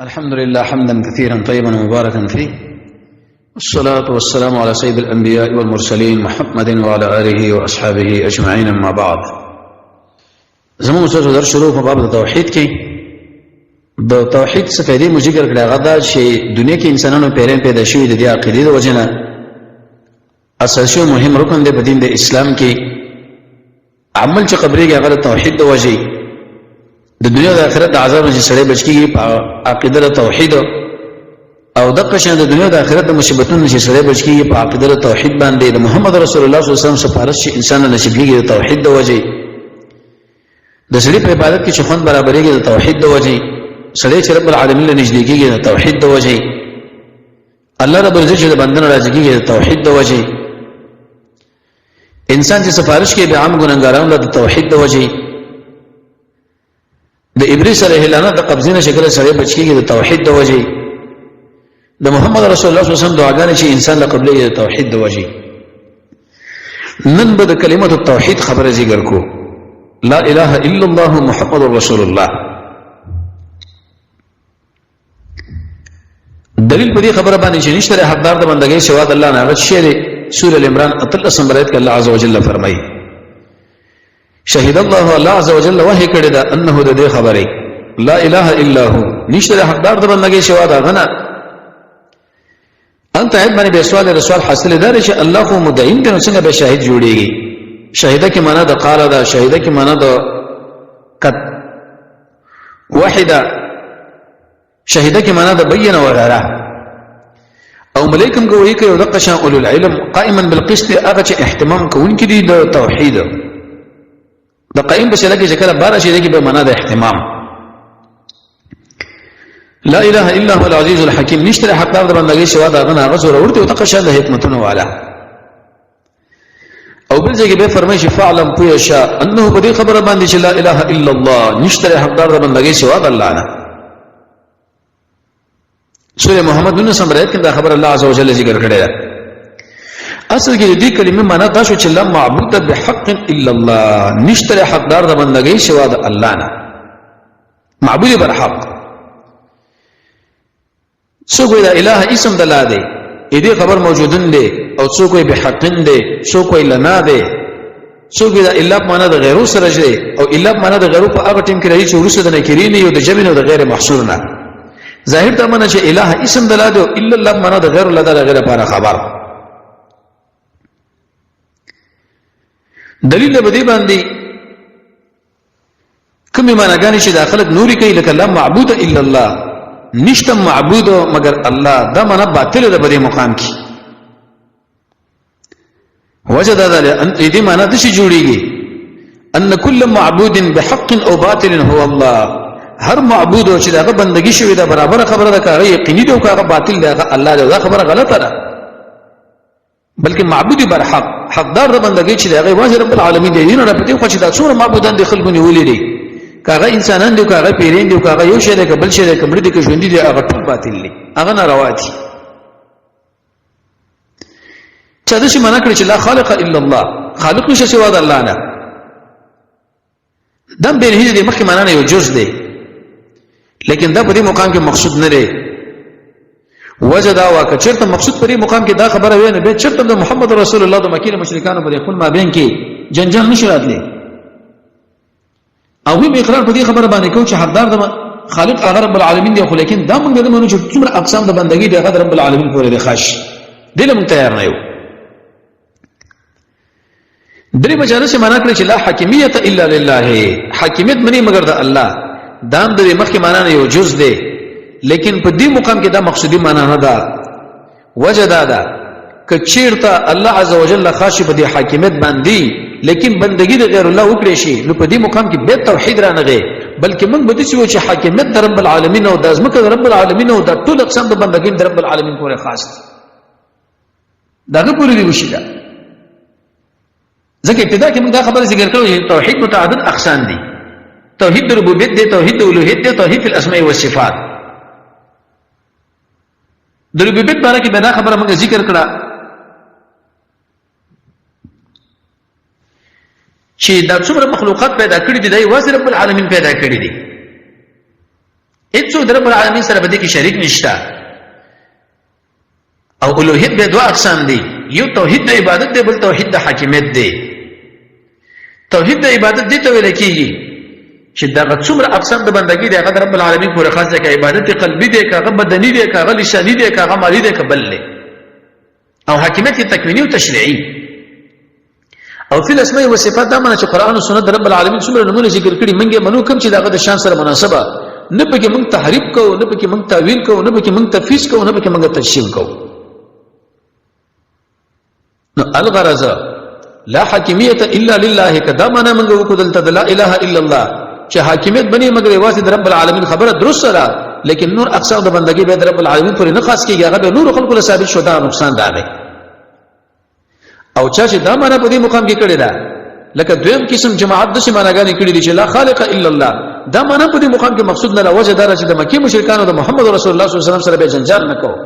الحمد لله حمدا كثيرا طيبا مباركا فيه، والصلاة والسلام على سيد الأنبياء والمرسلين محمد وعلى آله وأصحابه أجمعين، أما بعد. زموږ استاد درس شروع په باب د توحید کې. د توحید څه فائدې مو ذکر کړې، هغه دا چې دنیا کې انسانانو پیران پیدا شوي د دې عقیدې د وجې نه، اساسي او مهم رکن دی په دین د اسلام کې. عمل چې قبرېږي هغه د توحید د وجې، د دنیا د آخرت د عذاب نه چې سړی بچ کېږي په عقیده د توحید، او دغه شان د دنیا د آخرت د مصیبتونو چې سړی بچ کېږي په عقیده د توحید باندې، د محمد رسول الله صلی الله علیه وسلم سفارش چې انسان له نصیب کېږي د توحید د وجې، د سړي په عبادت کې چې خوند برابرېږي د توحید د وجې، سړی چې رب العالمین له نږدې کېږي د توحید د وجې، الله رب العزت چې د بندنه راضي کېږي د توحید د وجې، انسان چې سفارش کوي به عام ګناګارانو د توحید د وجې، د ابلیس علیه لعنت د قبضې نه شکل سره بچ کېږي د توحید د وجې، د محمد رسول الله صلی الله علیه وسلم دعاګانې چې انسان له قبلې د توحید د وجې. نن به د کلمه التوحید خبره ذکر کو، لا اله الا الله محمد رسول الله. دلیل په دې خبره باندې چې نشته حقدار د بندګۍ سوا د الله نه، هغه شی دی. سورہ عمران اتلسم آیت کې الله عز وجل فرمایي، شهید الله، الله عز وجل وحی کړی دا، انه د دې خبره، لا اله الا هو، نشته حقدار د بندګۍ سوا د غنه. انت عیب باندې به سوال رسول حاصل دار چې الله خو مدعین دی، نو څنګه به شاهد جوړیږي؟ شاهده کې معنا د قال ده، شاهده کې معنا د قد وحده، شهیده کې معنا د بین وغیرہ. او ملائکم کوي کوي، او دغه شان اولو العلم قائما بالقسط، هغه چې اهتمام کوونکي دي د توحید. د قائم په شله کې چې کله بار شي دي به معنا د اهتمام. لا اله الا هو العزیز الحکیم، نشته حقدار د بندګۍ سوا دا غنه، هغه زور ورته او دغه شان د حکمتونو والا. او بل ځای کې به فرمایي چې فعلم، پوه شه، انه په دې خبره باندې چې لا اله الا الله، نشته حقدار د بندګۍ سوا د الله نه. سوره محمد 19 آیت کې دا خبره الله عز وجل ذکر کړې ده. اصل کې دې کلمې معنا دا شو چې لا معبود بحق الا الله، نشته حقدار د بندګۍ سوا د الله نه، معبود بر حق. څوک وایي دا اله اسم د لا دی، دې خبر موجودن دی، او څوک وایي بحقن دی، څوک وایي لنا دی، څوک وایي دا الا په معنا د غیرو سره دی، او الا په معنا د غیرو په هغه ټیم کې راځي چې وروسته د نکرې نه یو د جمع نه د غیر محصور نه. ظاهر دا معنا چې اله اسم د لا دی او الا الله په معنا د غیر الله د غیر لپاره خبر. دلیل به دی باندې کومې معناګانې چې دا خلک نوري کوي، لکه لا معبود الا الله، نشته معبود مگر الله، دا معنا باطل ده په دې مقام کې. وجه دا ده ان دې معنا د شي جوړیږي، ان كل معبود بحق او باطل هو الله. هر معبود چې داغه بندگی شوی دا برابر خبره ده، کاغه یقیني دی او کاغه باطل دی، هغه الله دی. دا خبره غلطه ده، بلکې معبود بر حق، حقدار د بندګۍ چې هغه واجب رب العالمین دی. نه په دې خو چې دا څومره معبودان دي خلکو نیولې دي، کاغه انسانان دي، کاغه پیرین دي، کاغه یو شی دی که بل شی دی، که مړ دي که ژوندي دي، هغه ټول باطل دي، هغه ناروا دي. چا داسې منع کړی چې لا خالق الا الله، خالق نشته سوا د الله نه. دم به نه دي مخکې معنا نه یو جز دی، لیکن دا په دې مقام کې مقصود نه دی. وجه دا وا که چرته مقصود په دې مقام کې دا خبره وي، نه به چرته د محمد رسول الله د مکې مشرکانو په خپل مابین کې جنجال نشي راتلی، او هم اقرار په دې خبره باندې کو چې حقدار د خالق هغه رب العالمین دی، خو لیکن دا موږ د منو چې څومره اقسام د بندګۍ دی هغه رب العالمین پورې دی خاص دی، له موږ تیار نه یو. درې مجاله چې معنا کړی چې لا حاکمیت الا لله، حاکمیت منی مگر د الله، دام د مخکې معنا نه یو جز دی، لیکن په دې مقام کې دا مقصودی معنا نه ده. وجه دا ده که چیرته الله عز وجل خاص په دې حاکمیت باندې لیکن بندگی د غیر الله وکړي شي، نو په دې مقام کې به توحید را نه غي، بلکې موږ به دې چې حاکمیت د رب العالمین او د ازمکه د رب العالمین او د ټول اقسام د بندګۍ د رب العالمین پورې خاص دي، دغه پورې دی وشي. دا ځکه ابتدا کې موږ دا خبره ذکر کړو چې توحید متعدد اقسام دي، توحید د ربوبیت دی، توحید د الوهیت دی، توحید فی الاسماء والصفات. د ربوبیت باره کې به دا خبره موږ ذکر کړه چې دا څومره مخلوقات پیدا کړی دي، دا یوازې رب العالمین پیدا کړی دي. هیڅوک د رب العالمین سره په دې کې شریک نشته. او الوهیت به دوه اقسام دي، یو توحید د عبادت دی، بل توحید د حاکمیت دی. توحید د عبادت دی ته ویل کیږي چې دغه څومره اقسام د بندګۍ دی هغه د رب العالمین پورې خاص دی، که عبادت قلبي دی، که هغه بدني دی، که هغه لساني دی، که هغه مالي دی، که بل دی. او حاکمیت یې تکویني او تشریعي. او فی الاسماء و صفات دا معنی چې قران او سنت رب العالمین څومره نمونه ذکر کړي، موږ یې منو کوم چې دغه د شان سره مناسبه، نه پکې موږ تحریف کوو، نه پکې موږ تاویل کوو، نه پکې موږ تفیض کوو، نه پکې موږ تجسیم کوو. نو الغرض لا حاکمیت الا لله، کدا معنا موږ وکړو دلته لا اله الا الله چې حاکمیت بني مګر یوازې د رب العالمین خبره درست ده، لیکن نور اقسام د بندګۍ به د رب العالمین پورې نه خاص کیږي، هغه به نور خلکو له ثابت شو، دا نقصان ده دی. او چا چې دا معنا په دې مقام کې کړې ده، لکه دویم قسم جماعت د څه معناګانې کړې دي چې لا خالق الا الله، دا معنا په دې مقام کې مقصود نه راوځي، دا چې د مکی مشرکانو د محمد رسول الله صلی الله علیه وسلم سره به جنجال نه کوو.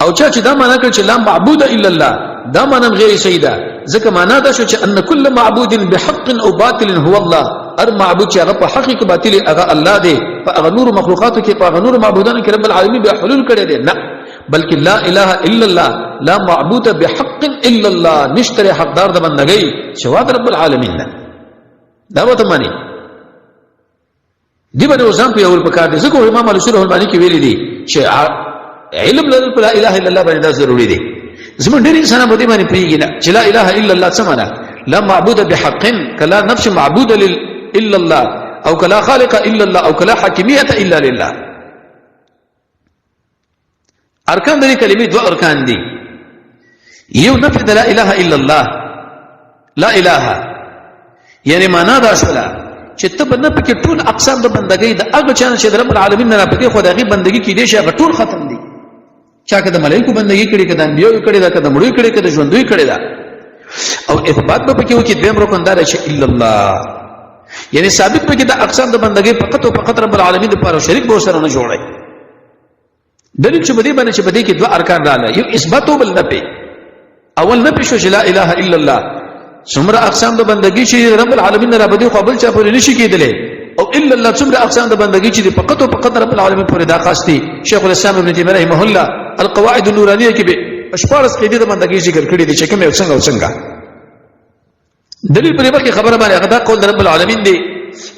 او چا چې دا معنا کړ چې لا معبود الا الله، دا معنا غیر صحیح ده، ځکه معنا دا شو چې ان کل معبود بحق او باطل هو الله، هر معبود چې هغه په حق کې باطل هغه الله دی، په هغه نور مخلوقاتو کې په هغه نور معبودانو کې رب العالمین به حلول کړی دی نه، بلکې لا اله الا الله لا معبود بحق الا الله، نشتره حقدار د بندګۍ سوا د رب العالمین نه. دا وته معنی دی باندې ځان په اول پکار دي، ځکه امام علی سورہ المانی کې ویلي دي چې علم لرل په لا اله الا الله باندې دا ضروری دی. زمونږ ډېر انسانان په دې باندې پوهېږي نه چې لا اله الا الله څه معنا، لا معبود بحق، کلا نفس معبود الا الله، او کلا خالق الا الله، او کلا حاکمیت الا لله. ارکان د دې کلمې دوه ارکان دي، یو نفي د لا اله الا الله، لا اله یعنی معنا دا شوله چې ته به نه پکې ټول اقسام د بندګۍ د هغه چا نه چې د رب العالمین نه پکې خو د هغې بندګي کېدای شي هغه ټول ختم دي. چا که د ملایکو بندګي کړې، که د انبیاو کړې ده، که د مړو کړې، که د ژوندیو کړې ده. او اثبات به پکې وکړي. دویم رکن دا دی چې الا الله یعنی ثابت پکې د اقسام د بندګۍ فقط او فقط رب العالمین لپاره، شریک به سره نه جوړي. دلیل چې بده باندې چې بده کې دوه ارکان رااله، یو اثبات او بل نفي. اول نفي شو چې لا اله الا الله، څومره اقسام د بندګۍ چې رب العالمین را بده خو بل چا پورې نشي کېدلی، او الا الله څومره اقسام د بندګۍ چې فقط او فقط رب العالمین پورې دا خاص دي. شیخ الاسلام ابن تیمیه رحمه الله القواعد النورانیه کې به 14 قاعده د بندګۍ ذکر کړې دي چې کوم یو څنګه او څنګه. دلیل پر مخکې خبره باندې هغه دا قول رب العالمین دی،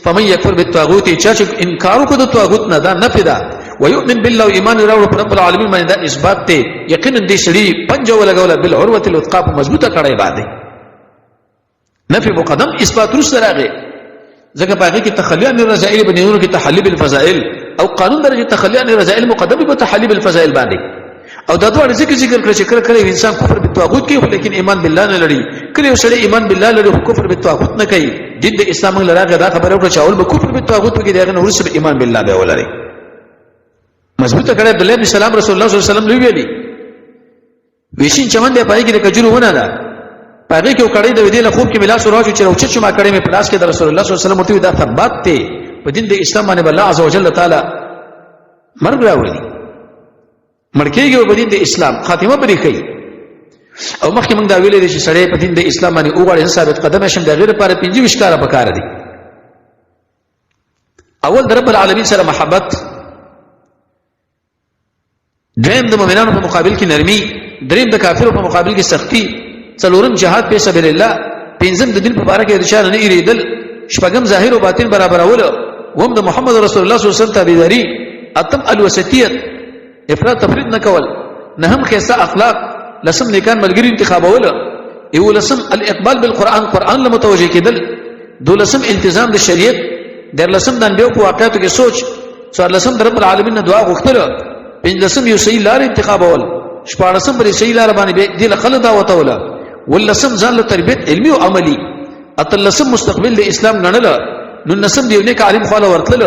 فمن یکفر بالطاغوت، چا چې انکار وکړ د طاغوت نه دا نفي ده، ويؤمن بالله ایمان راوړ پر رب العالمین باندې دا اثبات دی، یقینا دې سړي پنجه ولګوله بالعروه الوثقا په مضبوطه کړای باندې. نفي مقدم اثبات رسته راغی، ځکه په هغه کې تخلي عن الرذائل په نورو کې تحلي بالفضائل، او قانون درجه تخلي عن الرذائل مقدم په تحلي بالفضائل باندې. او دا دوه ذکر ذکر کړ چې کله کله انسان کفر بالطاغوت کوي لیکن ایمان بالله نه لري، کله یو سړی ایمان بالله لري خو کفر بالطاغوت نه کوي. دین د اسلام لراغه دا خبره وکړه چې اول به کفر بالطاغوت کوي، دغه نور سره ایمان بالله به ولري. مضبوطه کړه عبد الله بن سلام رسول الله صلی الله علیه وسلم ویلي ویشین چمن دی پای کې د کجورو ونه ده، پاره کې وکړې د دې له خوب کې ملاس راځو چې راوچت شو ما کړې مې پلاس کې د رسول الله صلی الله علیه وسلم ورته دا ثبات ته په دین د اسلام باندې الله عز وجل تعالی مرګ راوړي، مړ کېږي په دین د اسلام خاتمه پرې کوي. او مخکې موږ دا ویلې دي چې سړی په دین د اسلام باندې وغواړي ثابت قدم شم د غیر لپاره 25 کاله پکار دي. اول د رب العالمین سره محبت، دویم د مؤمنانو په مقابل کې نرمي، دریم د کافرو په مقابل کې سختی، څلورم جهاد په سبیل الله، پنځم د دین په باره کې د چا نه ایریدل، شپږم ظاهر او باطن برابرول، وم د محمد رسول الله صلی الله علیه وسلم تابعداري، اتم الوسطیت افراط تفرید نه کول، نهم خیسته اخلاق، لسم نیکان ملګری انتخابول، یو لسم الاقبال بالقران قران له متوجه کېدل، دولسم التزام د شریعت، درلسم د انبیو په واقعاتو کې سوچ، څوارلسم د رب العالمین نه دعا غوښتل، پنځلسم یو صحیح لار انتخابول، شپاړسم پر صحیح لار باندې به دې له خلک دعوت وله، ولسم ځان له تربیت علمي او عملی، اتلسم مستقبل د اسلام ګڼل، نولسم د یو نیک عالم خواله ورتلل،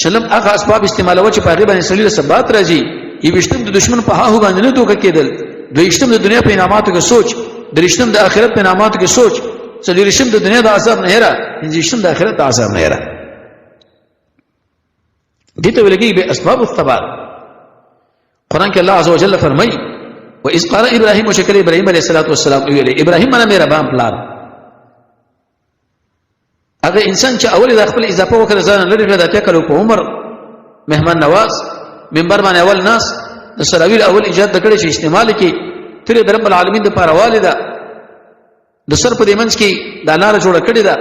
شلم هغه اسباب استعمالول چې په هغې باندې سړي له ثبات راځي، یوویشتم د دښمن په هاهو باندې نه دوکه کېدل، دویشتم د دنیا په انعاماتو کې سوچ، دریشتم د آخرت په انعاماتو کې سوچ، څلوریشتم د دنیا د عذاب نه هېره، پنځویشتم د آخرت د عذاب نه هېره. دې ته ویل کېږي به اسباب الثبات. قرآن کې الله عز وجل فرمایي و اذ قال ابراهيم وشکل ابراهيم عليه الصلاه والسلام ویل ابراهيم منا مهربان پلار، هغه انسان چې اول د خپل اضافه وکړه ځان لري کړه د اتیا کلو په عمر، مهمان نواز، منبر باندې اول ناس، د سراویل اول ایجاد د کړي چې استعمال کې تر د رب العالمین د پاره والده د سر په دې منځ کې د لار جوړه کړې ده،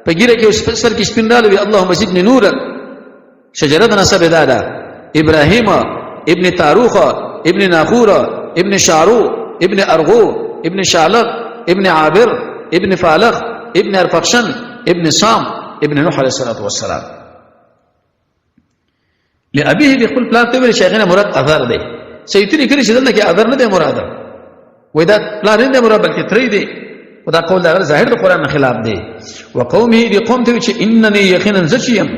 په ګیره کې سر کې سپین راغلی، اللهم زدنی نورا. شجره د نسب ده ده ابراهیم ابن تاروخ ابن ناخور ابن شارو ابن ارغو ابن شالق ابن عابر ابن فالخ ابن ارفخشن ابن سام ابن نوح علیه الصلاة والسلام. لأبيه د خپل پلار ته ویل چې هغه نه مراد اثر دی. سیوطي لیکلي چې دلته کې اثر نه دی مراد، وای دا پلار نه دی مراد بلکې تری دی، او دا قول د ظاهر د قرآن خلاف دی. وقومه د قوم ته چې انني یقینا زه چې یم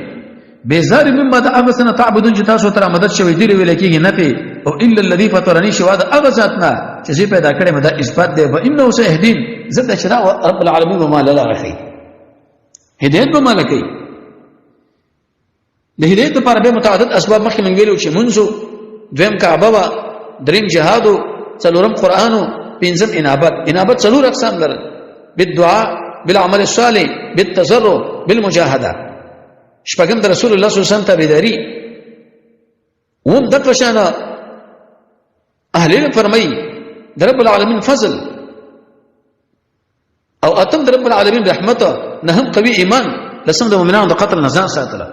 بیزار مما د هغه څه نه تعبدون چې تاسو تر مدد شوی دی ویل کېږي نه پی او الا الذي فطرني شوا د هغه ذات نه چې زه پیدا کړم، دا اثبات دی. فانه سيهدين، زه د چې رب العالمین ما لاله رخی هدایت به مال کوي. د هدایت لپاره به متعدد اسباب مخکې مونږ ویلو چې منځو، دویم کعبه وا، دریم جهاد، څلورم قرآن، پنځم انابت. انابت څلور اقسام لرل: بالدعاء، بالعمل الصالح، بالتضرع، بالمجاهده. شپږم د رسول الله صلی الله علیه وسلم تابعداري. وم دغه شان اهل علم فرمایي د رب العالمین فضل، او اتم د رب العالمین رحمت، نهم قوي ایمان، لسم د مؤمنانو د قتل نه ځان ساتله.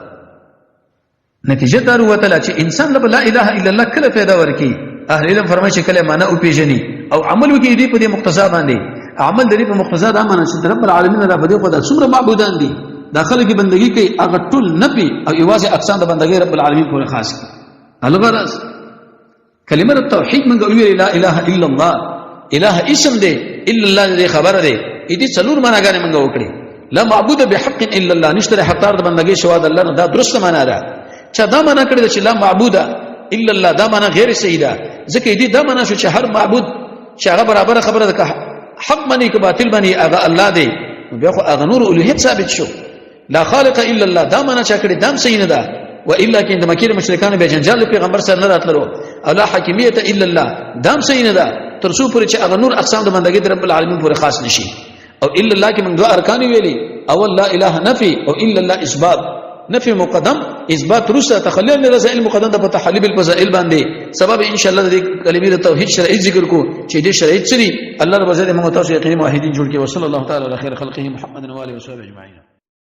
نتیجه دا وروتله چې انسان له لا اله الا الله کله پیدا ورکی؟ اهل علم فرمایي چې کله معنا او پیژني او عمل وکړي دې په دې مقتضا باندې. عمل دې په مقتضا دا معنا چې رب العالمین را بده خدا څومره معبودان دي داخله کې بندگی کوي، هغه ټول نفي او یوازې اقسام د بندګۍ رب العالمین پورې خاص کړي. الغرض کلمه توحید موږ ویل لا اله الا الله، اله اسم دی، الا الله دې خبره دی. دې څلور معناګانې موږ وکړي: لا معبود بحق الا الله، نشته حقدار د بندګۍ سوا د الله نه، دا درست معنا ده. چا دا معنا کړی چې لا معبود الا الله، دا معنا غیر صحیح ده، ځکه دې دا معنا شو چې هر معبود چې هغه برابر خبره ده، حق منی که باطل منی، هغه الله دی، بیا خو هغه نور الوهیت ثابت شو. لا خالق الا الله، دا معنا چا کړی؟ دام صحیح نه ده، و الا کې د مکې مشرکان به جنجال پیغمبر سره نه راتللو. او لا حاکمیت الا الله، دام صحیح نه ده، تر څو پورې چې هغه نور اقسام د بندګۍ د رب العالمین پورې خاص نشي. او الا الله کې موږ دوه ارکان ویلي: اول لا اله نفي، او الا الله اثبات. نفي مقدم، اثبات رسه، تخلي من رسائل مقدم د تحلی بالفضائل باندې. سبب ان شاء الله د کلمې د توحید شرعي ذکر کو چې دې شرعي چری الله رب عزت موږ تاسو یقیني موحدین جوړ کړي. وصلی الله تعالی علی خیر خلقه محمد و علیه وصحبه اجمعین.